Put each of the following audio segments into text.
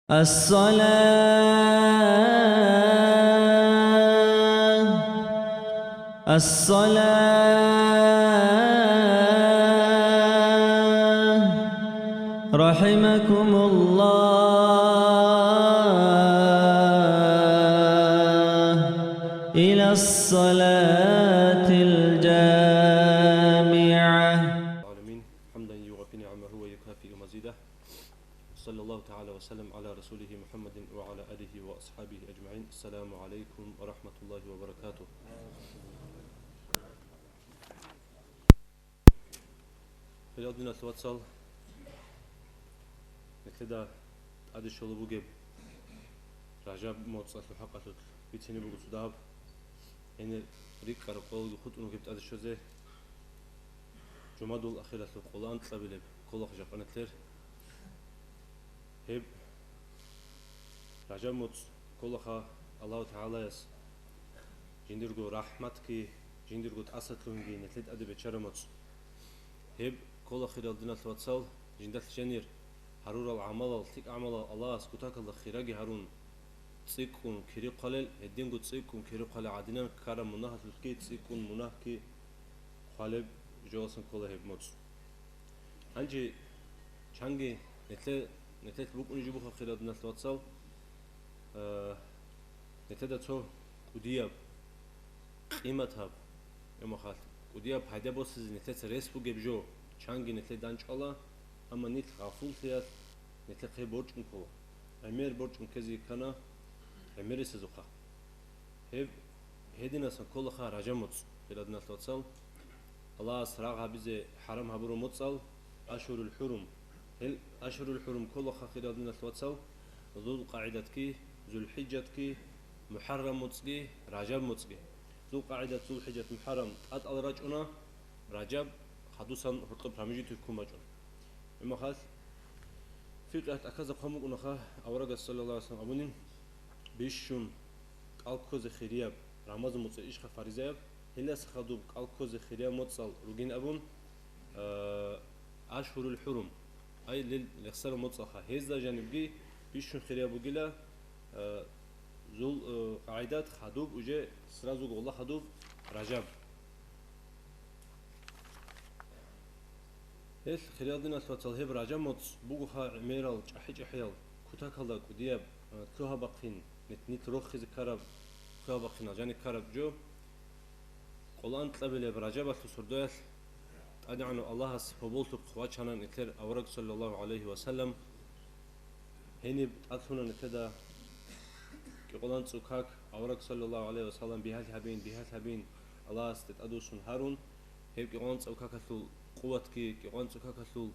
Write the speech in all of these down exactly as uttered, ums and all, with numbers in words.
الصلاة، الصلاة، رحمكم الله، إلى الصلاة الجامعة. العالمين، حمدا يوافي نعمه ويكافئ مزيده. صلى الله تعالى وسلم على رسوله محمد وعلى آله وأصحابه أجمعين. السلام عليكم ورحمة الله وبركاته. Хириял диналъул вацал, нилъеда тӀаде щолеб бугеб Ражаб моцӀалъул хӀакъалъулъ бицине буго цо дагьаб. Гьенир рикӀкӀараб къоялги хутӀун ругеб тӀаде щозе. Жумадул ахиралъул къоло анкьабилеб кколаха жакъа нилъер. Гьеб Ражаб моцӀ кколаха Аллагьу ТагӀалаяс жиндирго рахӀматги, жиндирго тӀасалъугьинги нилъер тӀаде биччараб моцӀ. Гьеб ккола, хириял диналъул вацал, жиндалъ жанир гьарурал гӀамалал, лъикӀ гӀамалал Аллагьас кутакалда хираги гьарун, цӀикӀкӀун кири хъвалел, гьединго цӀикӀкӀун кири хъвалел гӀадинан ккараб мунагьалъулъги цӀикӀкӀун мунагьги хъвалеб жоялдасан ккола гьеб моцӀ. Гьанже чанги нилъе-, нилъелъ букӀунеб жо буго, хириял диналъул вацал, э, нилъеда цо кӀудияб, къиматаб, гьеб мехалъ кӀудияб пайда босизе нилъеца рес бугеб жо чанги нилъеда данчӀвала, амма нилъ гъафуллъиялъ нилъехъе борчӀун ккола. ГӀемер борчӀун ккезе ккана гӀемерисезухъа. Гьеб гьединасан кколаха Ражаб моцӀ, хириял диналъул вацал, Аллагьас рагъ гьабизе хӀарам гьабураб моцӀал, Ашгьурул ХӀурум. Гьел Ашгьурул ХӀурум кколаха, хириял диналъул вацал, ЗулкъагӀидатги, ЗулхӀижатги, МухӀаррам моцӀги, Ражаб моцӀги. ЗулкъагӀидат, ЗулхӀижат, МухӀаррам тӀатӀал рачӀуна, Ражаб хадусан гьоркьоб промежуток ккун бачӀуна. Гьеб мехалъ фикъгьалъ тӀахьазда хъван букӀунаха, аварагас, саллаллагьу гӀалайгьи ва саллам, абунин: бищун кӀал ккозе хирияб Рамазан моцӀ ишха фаризаяб, гьелдаса хадуб кӀал ккозе хирияб моцӀал ругин абун, э, Ашгьурул ХӀурум, ай, лел рехсараб моцӀалха, гьезда жанибги бищун хирияб бугила, э, Зул, э, къагӀидат хадуб, уже сразу гъолла хадуб Ражаб. Гьел, хириял диналъул вацал, гьеб Ражаб моцӀ бугоха гӀемерал чӀахӀи-чӀахӀиял, кутакалда кӀудияб, э, лъугьа-бахъин, нилъ, нилъ рохизе ккараб, лъугьа-бахъинал жаниб ккараб жо. Къоло анкьабилеб Ражабалъул сордоялъ ТӀадегӀанав Аллагьас гьоболлъухъ вачана нилъер авараг, саллаллагьу гӀалайгьи ва саллам. Гьениб тӀадлъуна нилъеда кӀикъоялда цӀакъ как, авараг, саллаллагьу гӀалайгьи ва саллам, бигьалъ гьабин, бигьалъ гьабин, Аллагьасде тӀадвуссун гьарун. Гьеб кӀикъоялда цӀакъ какалъул къуватги, кӀикъоялда цӀакъ какалъул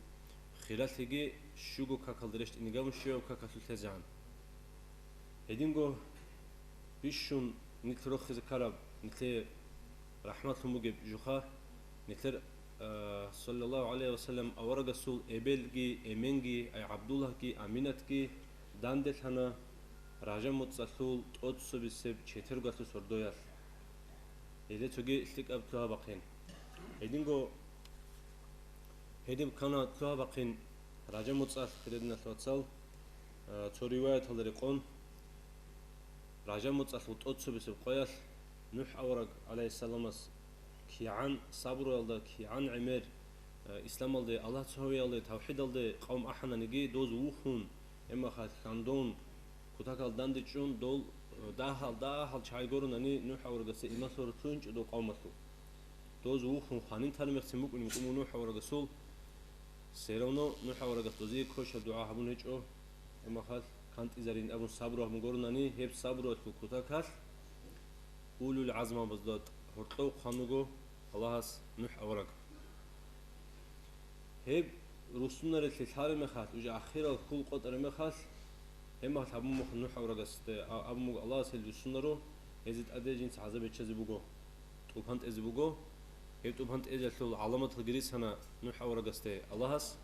хиралъиги щуго какалда рещтӀине гьабун, щибаб какалъулъ лъезегӀан. Гьединго бищун нилъ рохизе ккараб, нилъее рахӀматлъун бугеб жуха, нилъер, а, саллаллагьу гӀалайгьи ва саллам, аварагасул эбелги, эменги, ай ГӀабдуллагьги, Аминатги данделъана Ражаб моцӀалъул тӀоцебесеб четвергалъул сордоялъ. Гьеле цоги лъикӀаб лъугьа-бахъин. Гьединго Гьедин ккана лъугьа-бахъин Ражаб моцӀалъ, хириял диналъул вацал, а, цо риваяталда рекъон, Ражаб моцӀалъул тӀоцебесеб къоялъ НухӀ авараг, гӀалайгьиссаламас, кигӀан сабруялда, кигӀан гӀемер, а, исламалде, Аллагь цо гьавиялде, тавхӀидалде къавм ахӀананиги, доз вухьун, гьеб мехалъ хьандун, кутакалда дандечӀун, дол, э, дагьал-дагьал чагӀи гуронани, НухӀ аварагасда иман лъугьинчӀо дол къавмалъул. Доз вухьун хванин тармихцин букӀунин букӀун буго НухӀ аварагасул. Все равно НухӀ аварагас дозие квешаб дугӀа гьабун гьечӀо, гьеб мехалъ кантӀизарин абун сабру гьабун гуронани, гьеб сабруялъул кутакалъ улул гӀазмабазда гьоркьов хъван вуго Аллагьас НухӀ авараг. Гьеб руссунарелъе лъараб мехалъ, уже ахирал хьул къотӀараб мехалъ, гьеб мехалъ гьабун буго НухӀ аварагасде, а, абун буго Аллагьас гьел руссунаро, гьезие тӀаде жинца гӀазаб биччазе буго, тӀупан тӀезе буго. Гьеб тӀупан тӀезалъул гӀаламаталги рицана НухӀ аварагасде Аллагьас.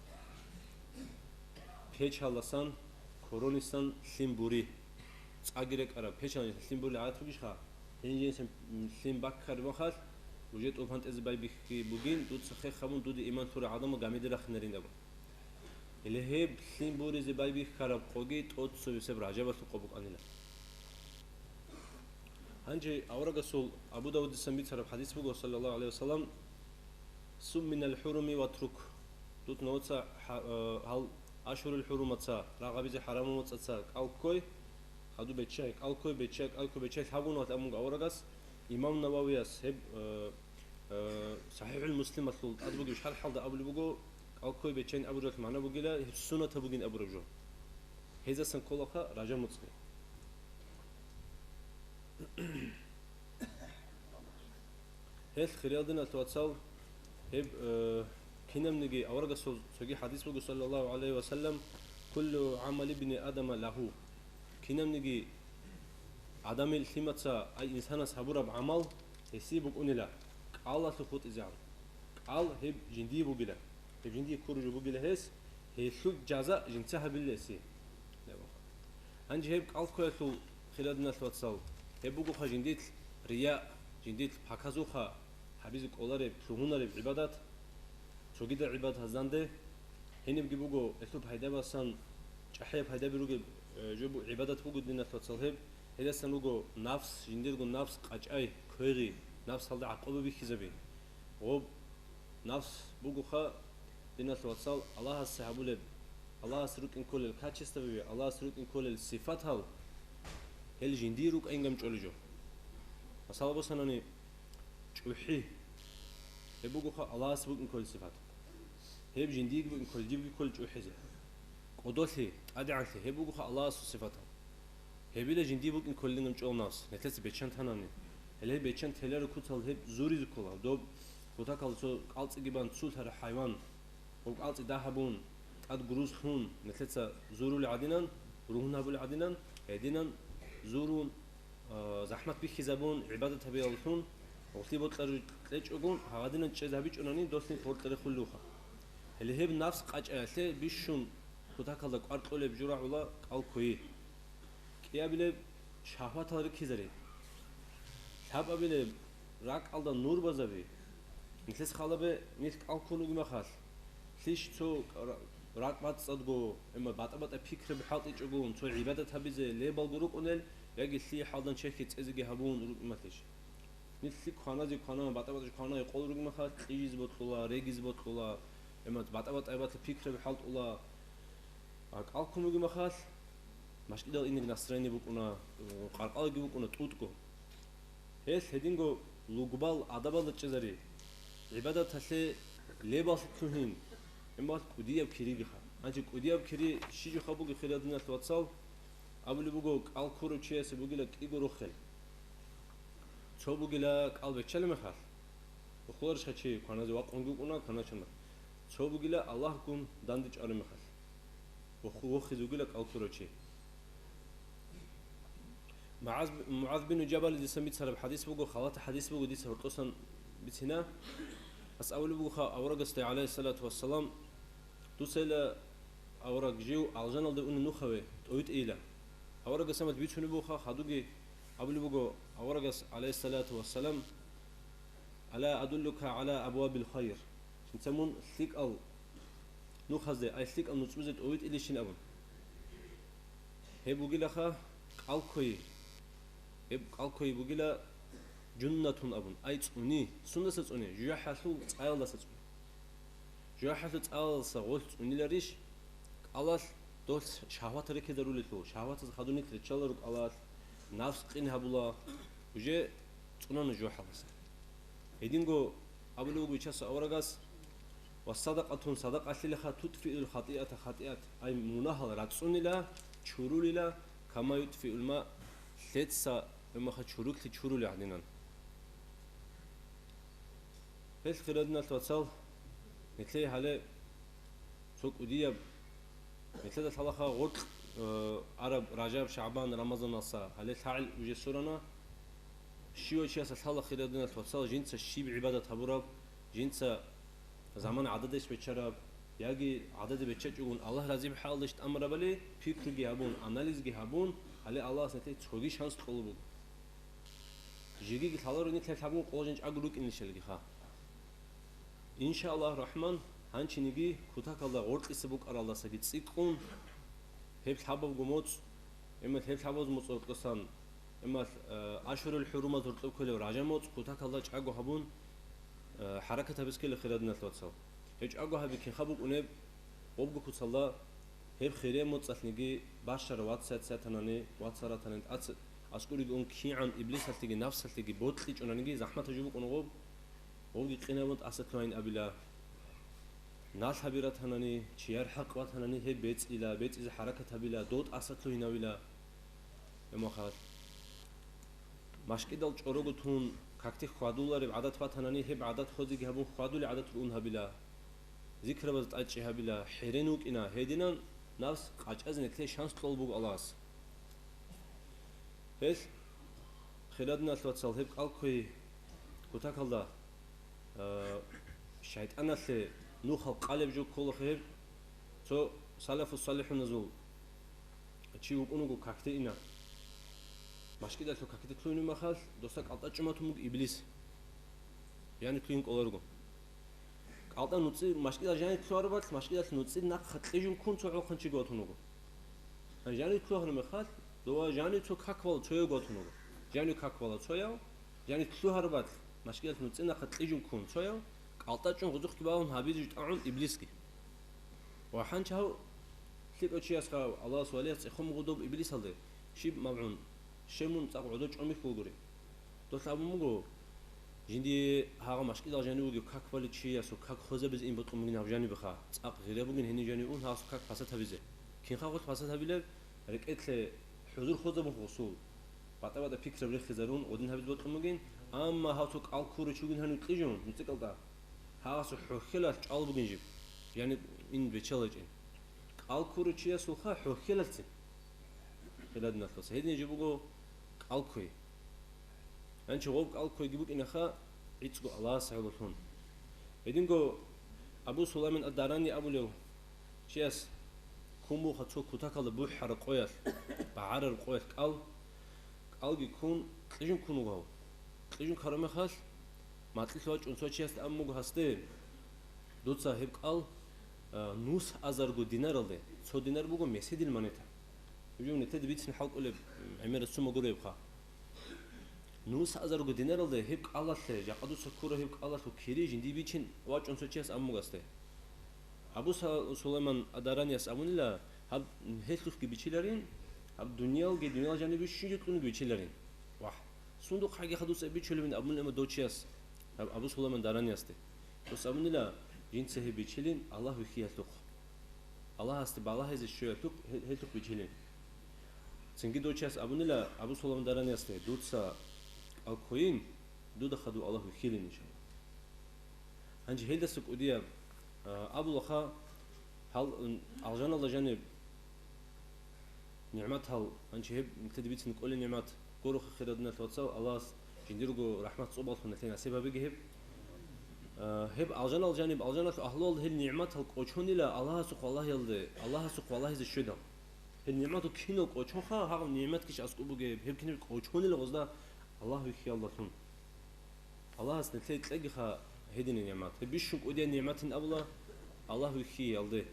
Печалдасан, коронисан лъим бури. ЦӀаги рекӀараб, печалдасан лъим бурил гӀадат бугищха? Гьениб жинсан лъим баккараб мехалъ, уже тӀупан тӀезе байбихьи бугин, дуца хех гьабун, дуде иман лъурал гӀадамал гамиде рахинарин абун. Гьеле гьеб лъим буризе байбихьараб къоги тӀоцевесеб Ражабалъул къо букӀанила. Гьанже аварагасул Абу Давудица бицараб хадис буго, саллаллагьу гӀалайгьи ва саллам: «Сум минал хӀуруми ватрук». Дут новца гьа-, э, гьал ашгьурул хӀурумаца, рагъабизе хӀарамал моцӀаца кӀал ккой, хадуб беччай, кӀал ккой, беччай, кӀал ккой, беччай, лъабгун валъ абун буго аварагас. Имам Нававияс гьеб, э, э, СахӀихӀул Муслималъул тӀад бугеб шархӀалда абулеб буго, кӀал ккой, беччай абуралъ магӀна бугила, гьеб суннатаб бугин абураб жо. Гьезасан кколаха Ражаб муцӀги. Гьелъ, хириял диналъул вацал, гьеб, э, кинабниги аварагасул цоги хадис буго, саллаллагьу гӀалайгьи ва саллам: «Куллу гӀамали бни Адама лагьу». Кинабниги Адамил лъимаца, ай инсанас гьабураб гӀамал гьесие букӀунила, кӀалалъухъ хутӀизегӀан. КӀал гьеб жиндие бугила, гьеб жиндие ккураб жо бугила гьес, гьелъул жаза жинца гьабилила гьесие. Гьанже гьеб кӀал ккоялъул, хириял диналъул вацал, гьеб бугоха жиндилъ рия, жиндилъ паказуха гьабизе кӀолареб, лъугьунареб гӀибадат, цогидал гӀибадатазда данде. Гьенибги буго, гьелъул пайдабасан чӀахӀияб пайдаби ругеб, э, жо бу-, гӀибадат буго, диналъул вацал, гьеб. Гьелдасан руго нафс, жиндирго нафс къачӀай, квегъи, нафсалда гӀакъуба бихьизаби. Гъоб нафс бугоха, диналъул вацал, Аллагьасе гьабулеб, Аллагьасе рукӀин кколел качестваби, Аллагьасе рукӀин кколел сифатал, гьел жиндие рукӀайин гьечӀолеб жо. Масала босанани, чӀухӀи. Гьеб бугоха Аллагьасе букӀин кколел сифат. Гьеб жиндиеги букӀин кколел, дибги кколел чӀухӀизе. КӀодолъи, тӀадегӀанлъи, гьеб бугоха Аллагьасул сифатал. Гьебила жиндие букӀин кколилан гьечӀо нафс, нилъеца беччан танани. Гьеле гьеб беччан теларо куцал гьеб зуризе ккола, доб кутакалда цо кӀалцӀиги бан цулъараб хӀайван, гьеб кӀалцӀи дагь гьабун, тӀад груз лъун, нилъеца зурулел гӀадинан, ругьун гьабулел гӀадинан, гьединан зурун, а, захӀмат бихьизабун, гӀибадат гьабиялъун, гъулъи бокьараб кьечӀогун, гьагъадинан чӀезабичӀунани, долъин гъоркье рехулевха. Гьеле гьеб нафс къачӀаялъе бищун кутакалда кӀвар кьолеб жо рагӀула кӀал ккойи. КӀиабилеб шагьватал рихьизари. Лъабабилеб ракӀалда нур базаби. Нилъеца халабе нилъ кӀал ккун ругеб мехалъ, лъищ цо ра-, ракӀ бацӀцӀадго, амма батӀа-батӀа пикраби хӀалтӀичӀогун, цо гӀибадат гьабизе лебалго рукӀунел, яги лъие хӀалдан чехьги цӀезеги гьабун рукӀиналъищ? Нилъ лъикӀ кваназе квана, батӀа-батӀа квана гьекъол ругеб мехалъ, кьижизе бокьула, регизе бокьула, амма батӀа-батӀа гьеб батла пикраби хӀалтӀула. А кӀал ккун бугеб мехалъ, машкӀидал инеги настроение букӀуна, къаркъалаги букӀуна тӀутӀго. Гьелъ гьединго лугбал адабалда чӀезари, гӀибадаталъе лебаллъи лъугьин, гьебмехалъ кӀудияб киригиха. Гьанже кӀудияб кири щиб жоха бугеб, хириял диналъул вацал? Абулеб буго, кӀал ккурав чиясе бугила кӀиго рохел. Цо бугила кӀал беччалеб мехалъ, вохуларищха чи кваназе вакъунги вукӀуна, кваначӀун. Цо бугила Аллагьгун дандечӀараб мехалъ, воху-, вохизе вугила кӀал ккурав чи. МугӀаз, МугӀаз бин Жабалидасан бицараб хадис буго, халатаб хадис буго, дица гьоркьосан бицина. Гьес абулеб бугоха аварагасда, гӀалайгьиссалату вассалам: «Дусайила, авараг, жив алжаналде унеб нухаве, тӀовитӀейила». Аварагас гьамад бицунеб бугоха, хадуги абулеб буго аварагас, гӀалайгьиссалату вассалам: «Ала адуллука гӀала абвабил хайр?» Жинца мун лъикӀал нухазде, ай лъикӀал нуцӀбизе тӀовитӀилищин абун. Гьеб бугилаха кӀал ккойи. Гьеб кӀал ккойи бугила жуннатун абун, ай цӀуни. Сундаса цӀуни? ЖужахӀалъул цӀаялдаса цӀуни. ЖужахӀалъул цӀаялдаса гъолъ цӀуниларищ? КӀалалъ дол шагьват рекедарулелъул, шагьватаз хадур нилъ риччаларо кӀалалъ, нафс къин гьабула, уже цӀунана жужахӀалдаса. Гьединго абулеб буго Бичасул аварагас: «Ва садакъатун, садакъалъилаха, тутфиул хатӀиата, хатӀиат, ай мунагьал рацӀцӀунила, чурулила, кама ютфиул ма, лъеца, гьебмехалъ чуруклъи чурулел гӀадинан». Гьелъ, хириял диналъул вацал, нилъее гьале цо кӀудияб, нилъеда лъалаха гъоркь, э, араб Ражаб, ШагӀбан, Рамазаналса, гьале лъагӀел уже сорана. Щивав чиясда лъала, хириял диналъул вацал, жинца щиб гӀибадат гьабураб, жинца замана гӀададеш беччараб, яги гӀададе беччачӀогун Аллагь разиб хӀалдеш тӀамурабали, пикруги гьабун, анализги гьабун, гьале Аллагьас нилъее цоги шанс кьолеб буго. Жегиги лъаларо нилъ гьеб лъабгун къоялъ жинчӀаго рукӀинищалгиха. Иншааллагь рахман, Гьанчиниги кутакалда гъоркьиса букӀаралдасаги цӀикӀкӀун, гьеб лъабабго моцӀ, гьеб лъабабго моцӀ гьоркьосан, гьеб, э, ашурул хӀурумаз гьоркьоб кколев ражаб моцӀ кутакалда чӀаго гьабун, э, хӀаракат гьабизе ккела, хириял диналъул вацал. Гьеб чӀаго гьаби кинха букӀунеб? Гъобго куцалда гьеб хириял моцӀалъниги бащарав вацаца ратанани, вацал ратанани, тӀац-, аскӀориги ун кигӀан иблисалъеги нафсалъеги бокьичӀонаниги, захӀматаб жо букӀун гъоб, гъобги къинабун тӀаса лъугьайин абила. Налъаби ратанани, чияр хӀакъ батанани, гьеб бецӀила, бецӀизе хӀаракат гьабила, дов тӀаса лъугьинавила. Гьеб мехалъ машкӀидал чӀорого тун, какде хьвадулареб гӀадат батанани, гьеб гӀадат хозеги гьабун, хьвадулел гӀадат руун гьабила. Зикрабаз тӀадчӀи гьабила, хӀерен вукӀина, гьединан нафс къачӀазе нилъее шанс кьолеб буго Аллагьас. Гьелъ, хириял диналъул вацал, гьеб кӀал кквей кутакалда, а, шайтӀаналъе нухал къалеб жо ккола гьеб. Цо салафу салихӀуназул чи вукӀун вуго, какде ина. МашкӀидалъул какде лъугьунеб мехалъ, досда кӀалтӀа чӀуматун буго иблис. Яни лъугьин кӀоларого. КӀалтӀа нуцӀи, машкӀидал жанив лъугьараб бакӀ, машкӀидалъ нуцӀи нахъа кьижун ккун цо гӀолохъанчиго ватун вуго. Гьанже жанив лъугьараб мехалъ, дова жанив цо какбала цояв ватун вуго. Жанив какбала цояв, жанив лъугьараб бакӀ, машкӀидалъ нуцӀи нахъа кьижун ккун цояв, кӀалтӀа чӀун гъозухъги балун гьабизе жо тӀагӀун иблисги. Ва гьанже гьав лъикӀав чиясха Аллагьас валияс цӀехун буго доб иблисалде, щиб мабгӀун, щиб мун цӀакъ гӀодов чӀомихьулгури. Дос абун буго, жиндие гьагъа машкӀидал жанив вугев как балев чиясул как хвезабизе ин бокьун бугин гьаб жанибеха, цӀакъ гъира бугин гьенив жанив ун гьасул как пасат гьабизе. Кинха гъолъ пасат гьабилеб? РекӀелъе хӀузур хвезабун гъосул. БатӀа-батӀа пикраб рехизарун, гъодин гьабизе бокьун бугин, амма гьасул кӀал ккурав чи вугин гьанив кьижун, нуцӀи кӀалтӀа. Гьасул хӀухьелалъ чӀвал бугин жиб. Яни ин бечалайчӀин. КӀал ккурав чиясулха хӀухьелалъцин. Хириял диналъул вацал. Гьедин жо буго кӀал кквей. Гьанже гъоб кӀал кквейги букӀинаха гӀицӀго Аллагьасе гӀололъун. Гьединго Абу Сулайман ад-Дарани абулев чияс ккун бугоха цо кутакалда бухӀараб къоялъ, багӀарараб къоялъ кӀал, кӀалги ккун, кьижун ккун вуго гьав. Кьижун ккараб мехалъ, макьилъ вачӀун цо чиясда абун буго гьасде, дуца гьеб кӀал, а, нус азарго динаралде, цо динар буго меседил монета. Гьеб жо нилъеда бицин хӀалкӀолеб, гӀемераб сумма гуребха. Нус азарго динаралде гьеб кӀалалъе, жакъа дуца ккураб гьеб кӀалалъул кири жиндие бичин вачӀун цо чияс абун буго гьасде. Абу Са-, Сулайман ад-Даранияс абунила, гьаб гьелъухъги бичиларин, гьаб дуниялги, дуниял жаниб щинжутлъунги бичиларин. Вагь, сундухъ гьагиха дуца бичулебин абунилан дов чияс, гьаб Абу Сулайман Дараниясде. Дос абунила, жинца гьеб бичилин Аллагь вихьиялъухъ. Аллагьасде балагьизе щвеялъухъ гьел-, гьелъухъ бичилин. Цинги дов чияс абунила Абу Сулайман Дараниясде, дуца кӀал кквейин, дуда хадув Аллагь вихьилин, иншаллагь. Гьанже гьелдаса кӀудияб, а, абулаха, гьал, м, алжаналда жаниб нигӀматал, гьанже гьеб нилъеда бицин кӀолеб нигӀмат гуроха, хириял диналъул вацал, Аллагьас жиндирго рахӀмат цӀобаллъун нилъее насиб гьабиги гьеб. А, гьеб алжанал жаниб, алжаналъул агьлуялда гьел нигӀматал кӀочонила Аллагьасухъ валагьиялде, Аллагьасухъ валагьизе щведал. Гьел нигӀматал кинал кӀочонха, гьагъаб нигӀматги щас аскӀуб бугеб, гьеб кинаб кӀочонила гъозда Аллагь вихьиялдалъун. Аллагьас нилъее кьегиха гьединаб нигӀмат. Гьеб бищун кӀудияб нигӀматин абула Аллагь вихьиялде.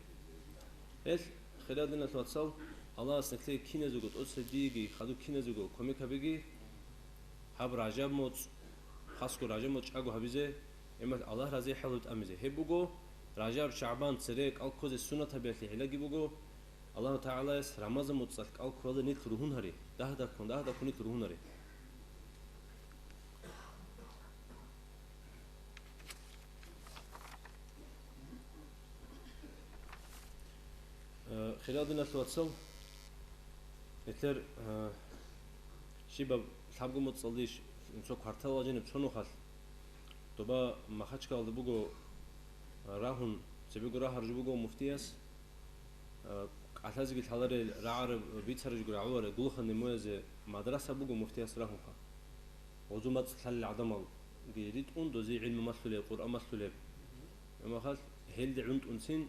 Гьелъ, хириял диналъул вацал, Аллагьас нилъее киназего тӀоцебе диеги, хадуб киназего кумек гьабеги, гьаб Ражаб моцӀ, хасго Ражаб моцӀ чӀаго гьабизе, гьебмехалъ Аллагь разихӀалъур тӀамизе. Гьеб буго, Ражаб, ШагӀбан цере кӀал ккозе суннатабиялъе гӀиллаги буго, Аллагьу ТагӀалаяс Рамазан моцӀалъ кӀал кквеялда нилъ ругьун гьари, дагь-дагьккун, дагь-дагьккун нилъ ругьун гьари. Э, хириял диналъул вацал, гьелъер, э, щибаб лъабго моцӀалдеш цо кварталалда жаниб цо нухалъ, доба Махачкалалда буго, э, рагьун, цебего рагьараб жо буго муфтияс, э, кӀалъазеги лъаларел рагӀараб, бицараб жо рагӀуларел Гулханде муязе мадраса буго муфтияс рагьунха. Гъозу мацӀ лъалел гӀадамалги ритӀун, дозе гӀилму малъулеб, Къуръан малъулеб. Гьебмехалъ гьелде гӀунтӀунцин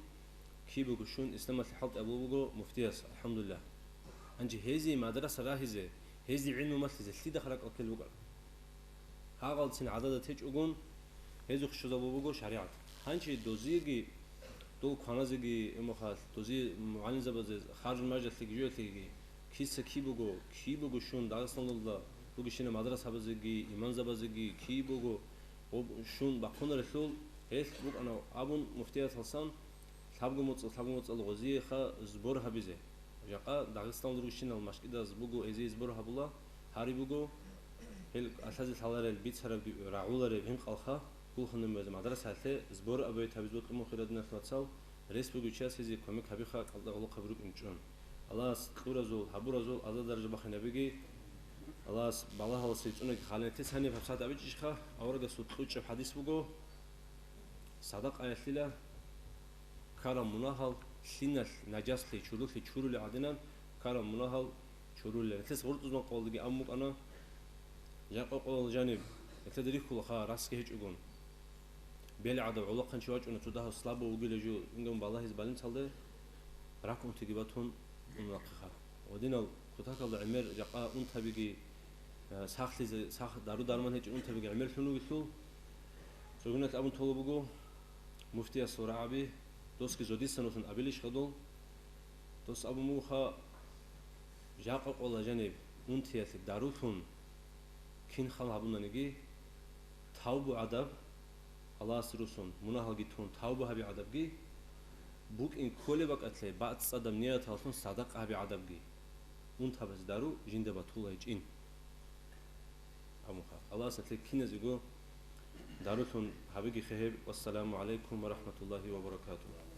кибего щун исламалъе хӀалтӀи абулеб буго муфтияс, алхӀамдулиллагь. Гьанже гьезие мадраса рагьизе, гьезие гӀилму малъизе лъидахъ ракӀал ккел букӀараб? Гьагъалцин гӀадада течӀогун, гьезухъ щвезабулеб буго шаригӀат. Гьанже дозиеги Дол кваназеги, эмухал, дози мугӀалимзабазе харж-мажалъеги жоялъеги, киса киб буго, киб буго щун Дагъистаналда бугищина мадрасабазеги, имамзабазеги, киб буго, гъоб щун бахъунарелъул, гьелъ букӀана абун муфтияталсан лъабго моцӀал, лъабго моцӀал гъозиеха сбор гьабизе. Жакъа Дагъистаналда ругищинал машкӀидаз буго гьезие сбор гьабула, гьари буго, гьел кӀалъазе лъаларел бицарабги рагӀулареб гьинкъалха, гулхъанумезе мадрасалъе сбор абует гьабиз бокьун мухира диналъ вацал, рес бугев чияс гьезие кумек гьабиха, кӀалда гъолохъаби рукӀин чӀун. Аллагьас кьуразул, гьабуразул аза даража бахинабиги, Аллагьас балагьаласе цӀунаги халинте цаниб гьабсагӀат абичӀищха, аварагасул кьучӀаб хӀадис буго, садакъаялъила ккарал мунагьал лъиналъ нажаслъи, чурулъи чурулел гӀадинан ккарал мунагьал чурулел. Гьелъес гъурцӀузан къолдиги абун букӀана, жакъа къолал жаниб, гьелъеда рихьулаха расги гьечӀогун. БелгӀадав гӀолохъанчи вачӀуна цо дагьав слабо вугила жо, ингавун балагьизе балимцалде, ракӀунтиги батун унахъиха. Гъодинал кутакалда гӀемер жакъа унтабиги, э, сахлъизе, сах-, дару-дарман гьечӀеб унтабиги гӀемерлъун вугелъул, цогиналъ абун толеб буго, муфтиясул рагӀаби, досги зодисан вуссун абилищ гьадул? Дос абун бугоха, жакъа къола жаниб унтиялъе дарулъун кин хал гьабунаниги, тавбу гӀадаб, Аллагьасе руссун, мунагьалги тун, тавба гьаби гӀадабги, букӀин кколеб бакӀалъе бацӀцӀадаб нияталлъун садакъа гьаби гӀадабги, унтабазе дару жинда батула гьечӀин. Амма Аллагьас гьелъие киназего дарулъун гьабиги хехеб. Вассаламу гӀалайкум ва рахӀматуллагьи ва баракатугьу.